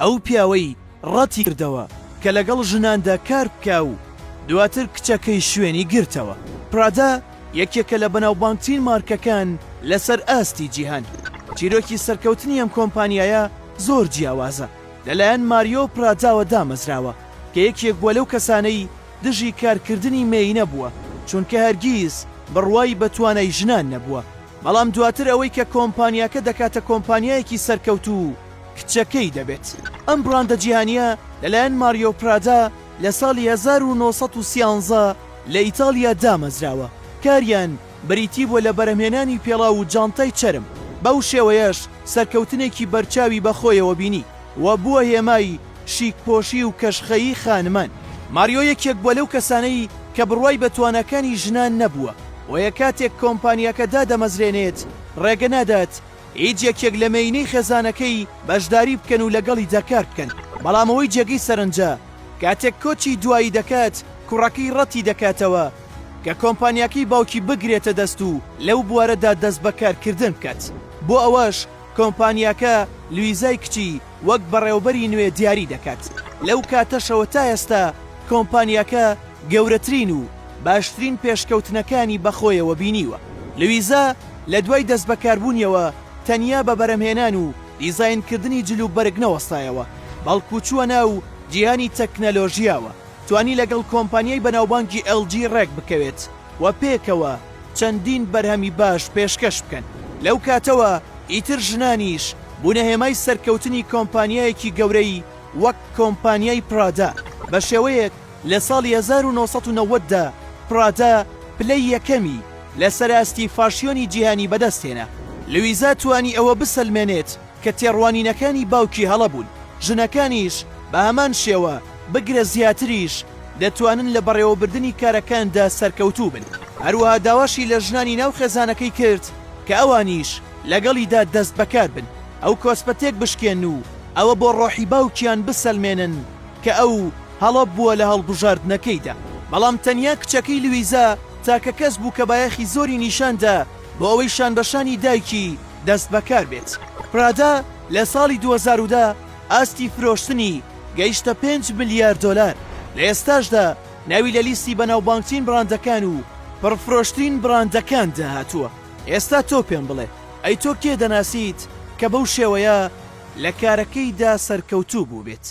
ئەو پیاوەی ڕەتی کردەوە کە لەگەڵ ژناندا کار بکا و دواتر کچەکەی شوێنی گرتەوە. پرادا یەکێکە لە بەناوبانگترین مارکەکان لەسەر ئاستی جیهان. چیرۆکی سەرکەوتنی ئەم کۆمپانیایە زۆر جیاوازە. لەلایەن ماریۆ پراداوە دامەزراوە، کە یەکێک بووە لەو کەسانەی دژی کارکردنی مێینە بووە، چونکە هەرگیز بڕوای بە توانای ژنان نەبووە. بەڵام دواتر ئەوەی کە کۆمپانیاکە دەکاتە کۆمپانیایەکی سەرکەوتوو کچەکەی دەبێت. ئەم بڕاندە جیهانییە لەلایەن ماریۆ پرادا لە ساڵی 1913 لە ئیتاڵیا دامەزراوە، کاریان بریتی بووە لە بەرهەمهێنانی پێڵاو و جانتای چەرم، بەو شێوەیەش سەرکەوتنێکی بەرچاوی بەخۆیەوە بینی و بووە هێمای شیکپۆشی و کەشخەیی خانمان. ماریۆ یەکێک بووە لەو کەسانەی کە بڕوای بە تواناکانی ژنان نەبووە، بۆیە کاتێک کۆمپانیاکە دادەمەزرێنێت ڕێگە نادات هیچ یەکێک لە مێینەی خێزانەکەی بەشداری بکەن و لەگەڵیدا کار بکەن، بەڵام ئەوەی جێگەی سەرنجە کاتێک کۆچی دوایی دەکات کوڕەکەی ڕەتی دەکاتەوە کە کۆمپانیاکەی باوکی بگرێتە دەست و لەو بوارەدا دەست بە کارکردن بکات، بۆ ئەوەش کۆمپانیاکە لویزای کچی وەک بەڕێوەبەری نوێ دیاری دەکات، لەو کاتەشەوە تا ئێستا کۆمپانیاکە گەورەترین و باشترین پێشکەوتنەکانی بەخۆیەوە بینیوە. لویزا لە دوای دەستبەکاربوونیەوە تەنیا بە بەرهەمهێنان و دیزاینکردنی جل و بەرگ نەوەستایەوە، بەڵکو چووە ناو جیهانی تەکنەلۆژیاوە، توانی لەگەڵ کۆمپانیای بەناوبانگی ئێڵ جی ڕێک بکەوێت و پێکەوە چەندین بەرهەمی باش پێشکەش بکەن. لەو کاتەوە ئیتر ژنانیش بوونە هێمای سەرکەوتنی کۆمپانیایەکی گەورەی وەک کۆمپانیای پرادا، بە شێوەیەک لە ساڵی 1990 دا پرادا پلەی یەکەمی لەسەر ئاستی فاشیۆنی جیهانی بەدەستهێنا. لویزا توانی ئەوە بسەلمێنێت کە تێڕوانینەکانی باوکی هەڵە بوون، ژنەکانیش بە هەمان شێوە، بگرە زیاتریش، دەتوانن لە بەڕێوەبردنی کارەکاندا سەرکەوتوو بن. هەروەها داواشی لە ژنانی ناو خێزانەکەی کرد کە ئەوانیش لەگەڵیدا دەستبەکار بن، ئەو کۆسپە تێکبشکێنن و ئەوە بۆ ڕۆحی باوکیان بسەلمێنن کە ئەو هەڵە بووە لە هەڵبژاردنەکەیدا. بەڵام تەنیا کچەکەی لویزا تاکە کەس بوو کە بایەخی زۆری نیشاندا بۆ ئەوەی شانبەشانی دایکی دەستبەکار بێت. پرادا لە ساڵی 2010 ئاستی فرۆشتنی گەیشتە پێنج ملیار دۆلار، لە ئێستاشدا ناوی لە لیستی بەناوبانگترین بڕاندەکان و پڕفرۆشترین بڕاندەکاندا هاتووە. ئێستا تۆ پێم بڵێ ئەی تۆ کێ دەناسیت کە بەو شێوەیە لە کارەکەیدا سەرکەوتوو بووبێت؟